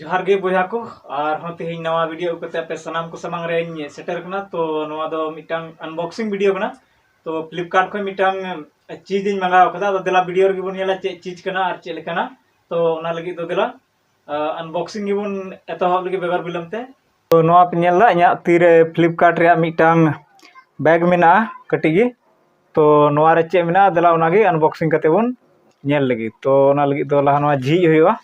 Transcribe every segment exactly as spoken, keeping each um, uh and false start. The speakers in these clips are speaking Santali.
ᱡᱚᱦᱟᱨ ᱜᱮ ᱵᱚᱭᱦᱟ ᱠᱚ, ᱟᱨᱦᱚᱸ ᱛᱮᱦᱮᱧ ᱱᱟᱣᱟ ᱵᱷᱤᱰᱤᱭᱳ ᱟᱹᱜᱩ ᱠᱟᱛᱮ ᱟᱯᱮ ᱥᱟᱱᱟᱢ ᱠᱚ ᱥᱟᱢᱟᱝ ᱨᱮᱧ ᱥᱮᱴᱮᱨ ᱠᱟᱱᱟ᱾ ᱛᱚ ᱱᱚᱣᱟ ᱫᱚ ᱢᱤᱫᱴᱟᱝ ᱟᱱᱵᱚᱠᱥᱤᱝ ᱵᱷᱤᱰᱤᱭᱳ ᱠᱟᱱᱟ᱾ ᱛᱚ ᱯᱷᱞᱤᱯᱠᱟᱨᱴ ᱠᱷᱚᱱ ᱢᱤᱫᱴᱟᱝ ᱪᱤᱡᱽ ᱤᱧ ᱢᱟᱸᱜᱟᱣ ᱠᱟᱫᱟ᱾ ᱟᱫᱚ ᱫᱮᱞᱟ ᱵᱷᱤᱰᱤᱭᱳ ᱨᱮᱜᱮ ᱵᱚᱱ ᱧᱮᱞᱟ ᱪᱮᱫ ᱪᱤᱡᱽ ᱠᱟᱱᱟ ᱟᱨ ᱪᱮᱫ ᱞᱮᱠᱟᱱᱟ᱾ ᱛᱚ ᱚᱱᱟ ᱞᱟᱹᱜᱤᱫ ᱫᱚ ᱫᱮᱞᱟ ᱟᱱᱵᱚᱠᱥᱤᱝ ᱜᱮᱵᱚᱱ ᱮᱛᱚᱦᱚᱵ ᱞᱮᱜᱮ ᱵᱮᱜᱚᱨ ᱵᱤᱞᱚᱢ ᱛᱮ᱾ ᱛᱚ ᱱᱚᱣᱟ ᱯᱮ ᱧᱮᱞ ᱮᱫᱟ ᱤᱧᱟᱹᱜ ᱛᱤᱨᱮ ᱯᱷᱞᱤᱯᱠᱟᱨᱴ ᱨᱮᱭᱟᱜ ᱢᱤᱫᱴᱟᱝ ᱵᱮᱜᱽ ᱢᱮᱱᱟᱜᱼᱟ ᱠᱟᱹᱴᱤᱡ ᱜᱮ᱾ ᱛᱚ ᱱᱚᱣᱟ ᱨᱮ ᱪᱮᱫ ᱢᱮᱱᱟᱜᱼᱟ, ᱫᱮᱞᱟ ᱚᱱᱟᱜᱮ ᱟᱱᱵᱚᱠᱥᱤᱝ ᱠᱟᱛᱮ ᱵᱚᱱ ᱧᱮᱞ ᱞᱟᱹᱜᱤᱫ᱾ ᱛᱚ ᱚᱱᱟ ᱞᱟᱹᱜᱤᱫ ᱫᱚ ᱞᱟᱦᱟ ᱱᱚᱣᱟ ᱡᱷᱤᱡ ᱦᱩᱭᱩᱜᱼᱟ᱾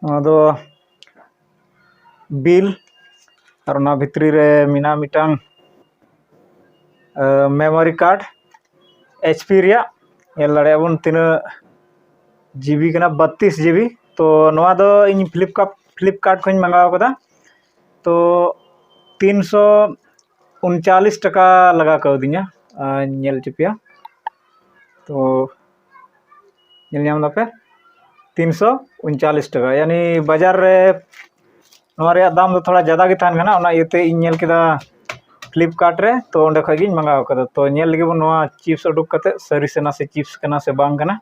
ᱱᱚᱣᱟ ᱫᱚ ᱵᱤᱞ, ᱟᱨ ᱚᱱᱟ ᱵᱷᱤᱛᱨᱤ ᱨᱮ ᱢᱮᱱᱟᱜᱼᱟ ᱢᱤᱫᱴᱟᱝ ᱢᱮᱢᱳᱨᱤ ᱠᱟᱨᱰ ᱮᱭᱤᱪ ᱯᱤ ᱨᱮᱭᱟᱜ᱾ ᱧᱮᱞ ᱫᱟᱲᱮᱭᱟᱜ ᱵᱚᱱ ᱛᱤᱱᱟᱹᱜ ᱡᱤᱵᱤ ᱠᱟᱱᱟ, ᱵᱟᱛᱛᱤᱥ ᱡᱤᱵᱤ᱾ ᱛᱚ ᱱᱚᱣᱟ ᱫᱚ ᱤᱧ ᱯᱷᱞᱤᱯᱠᱟᱨᱴ ᱯᱷᱞᱤᱯᱠᱟᱨᱴ ᱠᱷᱚᱱᱤᱧ ᱢᱟᱸᱜᱟᱣ ᱠᱟᱫᱟ᱾ ᱛᱚ ᱛᱤᱱᱥᱚ ᱩᱱᱪᱟᱞᱤᱥ ᱴᱟᱠᱟ ᱞᱟᱜᱟᱣ ᱠᱟᱣᱫᱤᱧᱟ᱾ ᱟᱨ ᱧᱮᱞ ᱦᱚᱪᱚ ᱯᱮᱭᱟ᱾ ᱛᱚ ᱧᱮᱞ ᱧᱟᱢ ᱫᱟᱯᱮ, ᱛᱤᱱᱥᱚ ᱩᱱᱪᱟᱞᱤᱥ ᱴᱟᱠᱟ, ᱭᱟᱱᱤ ᱵᱟᱡᱟᱨ ᱨᱮ ᱱᱚᱣᱟ ᱨᱮᱭᱟᱜ ᱫᱟᱢ ᱫᱚ ᱛᱷᱚᱲᱟ ᱡᱟᱫᱟ ᱜᱮ ᱛᱟᱦᱮᱱ ᱠᱟᱱᱟ᱾ ᱚᱱᱟ ᱤᱭᱟᱹᱛᱮ ᱤᱧ ᱧᱮᱞ ᱠᱮᱫᱟ ᱯᱷᱞᱤᱯᱠᱟᱨᱴ ᱨᱮ, ᱛᱚ ᱚᱸᱰᱮ ᱠᱷᱚᱡ ᱜᱤᱧ ᱢᱟᱸᱜᱟᱣ ᱠᱟᱫᱟ᱾ ᱛᱚ ᱧᱮᱞ ᱞᱮᱜᱮ ᱵᱚᱱ ᱱᱚᱣᱟ ᱪᱤᱯᱥ ᱩᱰᱩᱠ ᱠᱟᱛᱮ ᱥᱟᱹᱨᱤ ᱥᱟᱱᱟ ᱥᱮ ᱪᱤᱯᱥ ᱠᱟᱱᱟ ᱥᱮ ᱵᱟᱝ ᱠᱟᱱᱟ᱾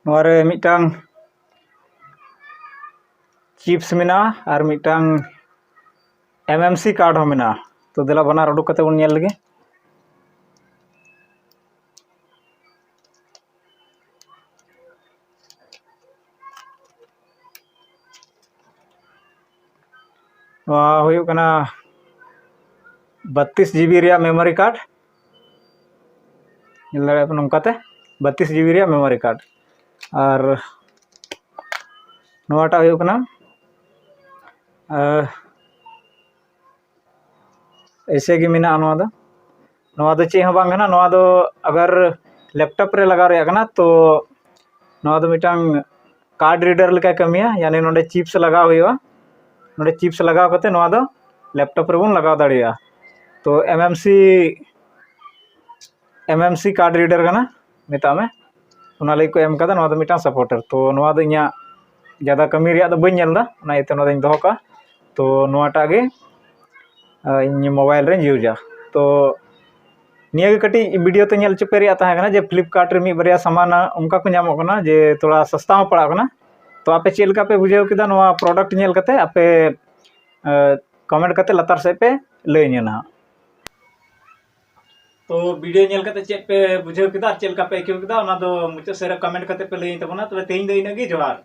ᱱᱚᱣᱟ ᱨᱮ ᱢᱤᱫᱴᱟᱝ ᱪᱤᱯᱥ ᱢᱮᱱᱟᱜᱼᱟ ᱟᱨ ᱢᱤᱫᱴᱟᱝ ᱮᱢ ᱮᱢ ᱥᱤ ᱠᱟᱨᱰ ᱦᱚᱸ ᱢᱮᱱᱟᱜᱼᱟ᱾ ᱛᱚ ᱫᱮᱞᱟ ᱵᱟᱱᱟᱨ ᱩᱰᱩᱠ ᱠᱟᱛᱮ ᱵᱚᱱ ᱧᱮᱞ ᱞᱮᱜᱮ᱾ ᱱᱚᱣᱟ ᱦᱩᱭᱩᱜ ᱠᱟᱱᱟ ᱵᱟᱛᱤᱥ ᱡᱤᱵᱤ ᱨᱮᱭᱟᱜ ᱢᱮᱢᱳᱨᱤ ᱠᱟᱨᱰ, ᱧᱮᱞ ᱫᱟᱲᱮᱭᱟᱜ ᱯᱮ ᱱᱚᱝᱠᱟᱛᱮ, ᱵᱟᱛᱤᱥ ᱡᱤᱵᱤ ᱨᱮᱭᱟᱜ ᱢᱮᱢᱳᱨᱤ ᱠᱟᱨᱰ᱾ ᱟᱨ ᱱᱚᱣᱟᱴᱟᱜ ᱦᱩᱭᱩᱜ ᱠᱟᱱᱟ, ᱟᱨ ᱮᱭᱥᱮ ᱜᱮ ᱢᱮᱱᱟᱜᱼᱟ ᱱᱚᱣᱟ ᱫᱚ᱾ ᱱᱚᱣᱟ ᱫᱚ ᱪᱮᱫ ᱦᱚᱸ ᱵᱟᱝ ᱠᱟᱱᱟ, ᱱᱚᱣᱟ ᱫᱚ ᱟᱜᱟᱨ ᱞᱮᱯᱴᱚᱯ ᱨᱮ ᱞᱟᱜᱟᱣ ᱨᱮᱭᱟᱜ ᱠᱟᱱᱟ, ᱛᱚ ᱱᱚᱣᱟ ᱫᱚ ᱢᱤᱫᱴᱟᱝ ᱠᱟᱨᱰ ᱨᱤᱰᱟᱨ ᱞᱮᱠᱟᱭ ᱠᱟᱹᱢᱤᱭᱟ᱾ ᱭᱟᱱᱤ ᱱᱚᱰᱮ ᱪᱤᱯᱥ ᱞᱟᱜᱟᱣ ᱦᱩᱭᱩᱜᱼᱟ, ᱱᱚᱰᱮ ᱪᱤᱯᱥ ᱞᱟᱜᱟᱣ ᱠᱟᱛᱮ ᱱᱚᱣᱟ ᱫᱚ ᱞᱮᱯᱴᱚᱯ ᱨᱮᱵᱚᱱ ᱞᱟᱜᱟᱣ ᱫᱟᱲᱮᱭᱟᱜᱼᱟ᱾ ᱛᱚ ᱮᱢ ᱮᱢ ᱥᱤ ᱮᱢ ᱮᱢ ᱥᱤ ᱠᱟᱨᱰ ᱨᱤᱰᱟᱨ ᱠᱟᱱᱟ, ᱢᱮᱛᱟᱜ ᱢᱮ, ᱚᱱᱟ ᱞᱟᱹᱜᱤᱫ ᱠᱚ ᱮᱢ ᱠᱟᱫᱟ᱾ ᱱᱚᱣᱟ ᱫᱚ ᱢᱤᱫᱴᱟᱝ ᱥᱟᱯᱳᱨᱴᱟᱨ᱾ ᱛᱚ ᱱᱚᱣᱟ ᱫᱚ ᱤᱧᱟᱹᱜ ᱡᱟᱫᱟ ᱠᱟᱹᱢᱤ ᱨᱮᱭᱟᱜ ᱫᱚ ᱵᱟᱹᱧ ᱧᱮᱞ ᱮᱫᱟ, ᱚᱱᱟ ᱤᱭᱟᱹᱛᱮ ᱱᱚᱣᱟ ᱫᱚᱧ ᱫᱚᱦᱚ ᱠᱟᱜᱼᱟ᱾ ᱛᱚ ᱱᱚᱣᱟᱴᱟᱜ ᱜᱮ ᱟᱨ ᱤᱧ ᱢᱳᱵᱟᱭᱤᱞ ᱨᱮᱧ ᱤᱭᱩᱡᱟ᱾ ᱛᱚ ᱱᱤᱭᱟᱹ ᱜᱮ ᱠᱟᱹᱴᱤᱡ ᱵᱷᱤᱰᱤᱭᱳ ᱛᱮ ᱧᱮᱞ ᱦᱚᱪᱚ ᱯᱮ ᱨᱮᱭᱟᱜ ᱛᱟᱦᱮᱸ ᱠᱟᱱᱟ ᱡᱮ ᱯᱷᱞᱤᱯᱠᱟᱨᱴ ᱨᱮ ᱢᱤᱫ ᱵᱟᱨᱭᱟ ᱥᱟᱢᱟᱱ ᱚᱱᱠᱟ ᱠᱚ ᱧᱟᱢᱚᱜ ᱠᱟᱱᱟ ᱡᱮ ᱛᱷᱚᱲᱟ ᱥᱚᱥᱛᱟ ᱦᱚᱸ ᱯᱟᱲᱟᱜ ᱠᱟᱱᱟ᱾ ᱛᱚ ᱟᱯᱮ ᱪᱮᱫ ᱞᱮᱠᱟ ᱯᱮ ᱵᱩᱡᱷᱟᱹᱣ ᱠᱮᱫᱟ ᱱᱚᱣᱟ ᱯᱨᱚᱰᱟᱠᱴ ᱧᱮᱞ ᱠᱟᱛᱮ? ᱟᱯᱮ ᱠᱚᱢᱮᱱᱴ ᱠᱟᱛᱮ ᱞᱟᱛᱟᱨ ᱥᱮᱫ ᱯᱮ ᱞᱟᱹᱭ ᱟᱹᱧᱟ ᱱᱟᱦᱟᱜ᱾ ᱛᱚ ᱵᱷᱤᱰᱤᱭᱳ ᱧᱮᱞ ᱠᱟᱛᱮ ᱪᱮᱫ ᱯᱮ ᱵᱩᱡᱷᱟᱹᱣ ᱠᱮᱫᱟ ᱟᱨ ᱪᱮᱫ ᱞᱮᱠᱟ ᱯᱮ ᱟᱹᱭᱠᱟᱹᱣ ᱠᱮᱫᱟ, ᱚᱱᱟ ᱫᱚ ᱢᱩᱪᱟᱹᱫ ᱥᱮᱫ ᱨᱮ ᱠᱚᱢᱮᱱᱴ ᱠᱟᱛᱮ ᱯᱮ ᱞᱟᱹᱭᱟᱹᱧ ᱛᱟᱵᱚᱱᱟ᱾ ᱛᱚᱵᱮ ᱛᱮᱦᱮᱧ ᱫᱚ ᱤᱱᱟᱹᱜ ᱜᱮ, ᱡᱚᱦᱟᱨ᱾